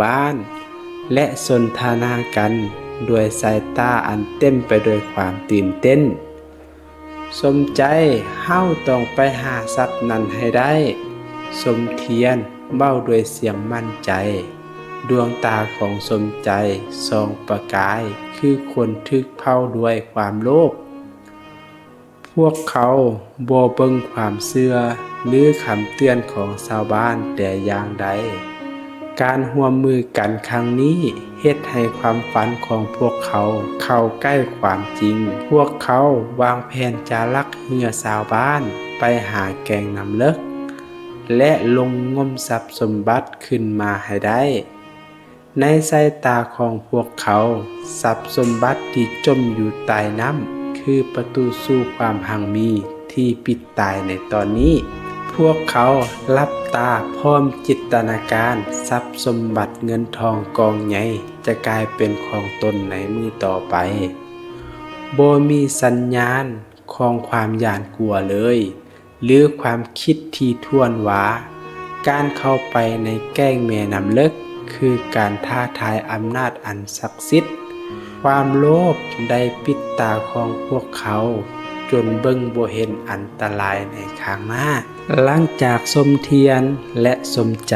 ບ້ານ ແລະ ສົນທະນາກັນດ້ວຍສາຍຕາອັນເຕັມໄປດ້ວຍຄວາມຕື່ນເຕັ້ນ. ສົມໃຈ, ເຮົາຕ້ອງໄປຫາຊັບນັ້ນໃຫ້ໄດ້, ສົມທຽນເວົ້າດ້ວຍສຽງໝັ້ນໃຈ. ດວງຕາຂອງສົມໃຈສ່ອງປະກາຍຄືຄົນຖືກເຜົາດ້ວຍຄວາມໂລບ. ພວກເຂົາບໍ່ເບິ່ງຄວາມເຊື່ອ ຫຼື ຄຳເຕືອນຂອງຊາວບ້ານແຕ່ຢ່າງໃດ. ການຮ່ວມມືກັນຄັ້ງນີ້ເຮັດໃຫ້ຄວາມຝັນຂອງພວກເຂົາເຂົ້າໃກ້ຄວາມຈິງ. ພວກເຂົາວາງແຜນຈະລັກເຮືອຊາວບ້ານໄປຫາແກ່ງນ້ຳເລິກ ແລະ ລົງງົມຊັບສົມບັດຂຶ້ນມາໃຫ້ໄດ້. ໃນສາຍຕາຂອງພວກເຂົາ, ຊັບສົມບັດທີ່ຈົມຢູ່ໃຕ້ນ້ຳ ຄືປະຕູສູ່ຄວາມຮັ່ງມີທີ່ປິດຕາຍໃນຕອນນີ້. ພວກເຂົາຫຼັບຕາພ້ອມຈິນຕະນາການຊັບສົມບັດເງິນທອງກອງໃຫຍ່ຈະກາຍເປັນຂອງຕົນໃນມື້ຕໍ່ໄປ. ບໍ່ມີສັນຍານຂອງຄວາມຢ້ານກົວເລີຍ ຫຼື ຄວາມຄິດຖີ່ຖ້ວນວ່າ ການເຂົ້າໄປໃນແກ້ງແມ່ນ້ຳເລິກຄືການທ້າທາຍອຳນາດອັນສັກສິດ. ຄວາມໂລບໄດ້ປິດຕາຂອງພວກເຂົາຈົນເບິ່ງບໍ່ເຫັນອັນຕະລາຍໃນຂ້າງໜ້າ. ຫຼັງຈາກສົມທຽນ ແລະ ສົມໃຈ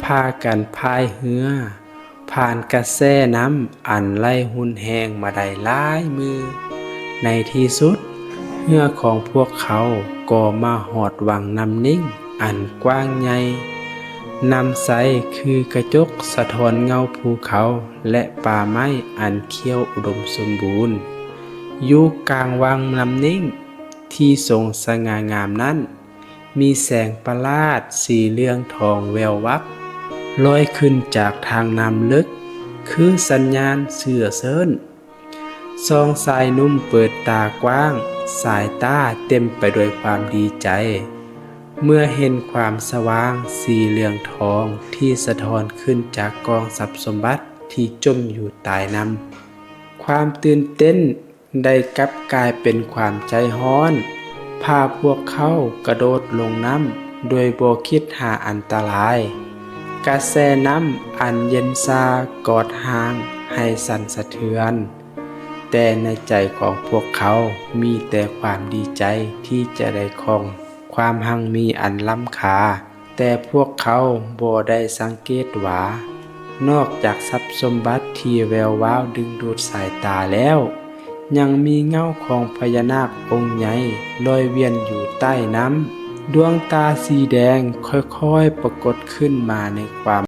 ພາກັນພາຍເຮືອ ຜ່ານກະແສນ້ຳອັນໄຫຼຮຸນແຮງມາໄດ້ຫຼາຍມື້. ໃນທີ່ສຸດ, ເຮືອຂອງພວກເຂົາກໍມາຮອດວັງນ້ຳນິ່ງອັນກວ້າງໃຫຍ່. ນ້ຳໃສຄືກະຈົກສະທ້ອນເງົາພູເຂົາ ແລະ ປ່າໄມ້ອັນຂຽວອຸດົມສົມບູນ. ຢູ່ກາງວັງນ້ຳນິ່ງທີ່ຊົງສະຫງ່າງາມນັ້ນ, ມີແສງປະຫຼາດສີເຫຼືອງທອງແວວວັບ ລອຍຂຶ້ນຈາກທາງນ້ຳເລິກ ຄືສັນຍານເຊື້ອເຊີນ. ສອງຊາຍໜຸ່ມເປີດຕາກວ້າງ, ສາຍຕາເຕັມໄປດ້ວຍຄວາມດີໃຈ ເມື່ອເຫັນຄວາມສະຫວ່າງສີເຫຼືອງທອງທີ່ສະທ້ອນຂຶ້ນຈາກກອງຊັບສົມບັດທີ່ຈົມຢູ່ໃຕ້ນ້ຳ. ຄວາມຕື່ນເຕັ້ນ ໄດ້ກັບກາຍເປັນຄວາມໃຈຮ້ອນ, ພາພວກເຂົາກະໂດດລົງນ້ຳໂດຍບໍ່ຄິດຫາອັນຕະລາຍ. ກະແສນ້ຳອັນເຢັນຊາກອດຮ່າງໃຫ້ສັ່ນສະເທືອນ, ແຕ່ໃນໃຈຂອງພວກເຂົາມີແຕ່ຄວາມດີໃຈທີ່ຈະໄດ້ຄອງຄວາມຮັ່ງມີອັນລ້ຳຄ່າ. ແຕ່ພວກເຂົາບໍ່ໄດ້ສັງເກດວ່າ ນອກຈາກຊັບສົມບັດທີ່ແວວວາວດຶງດູດສາຍຕາແລ້ວ, ຍັງມີເງົາຂອງພະຍານາກອົງໃຫຍ່ລອຍວຽນຢູ່ໃຕ້ນ້ຳ. ດວງຕາສີແດງຄ່ອຍໆປາກົດຂຶ້ນມາໃນຄວາມ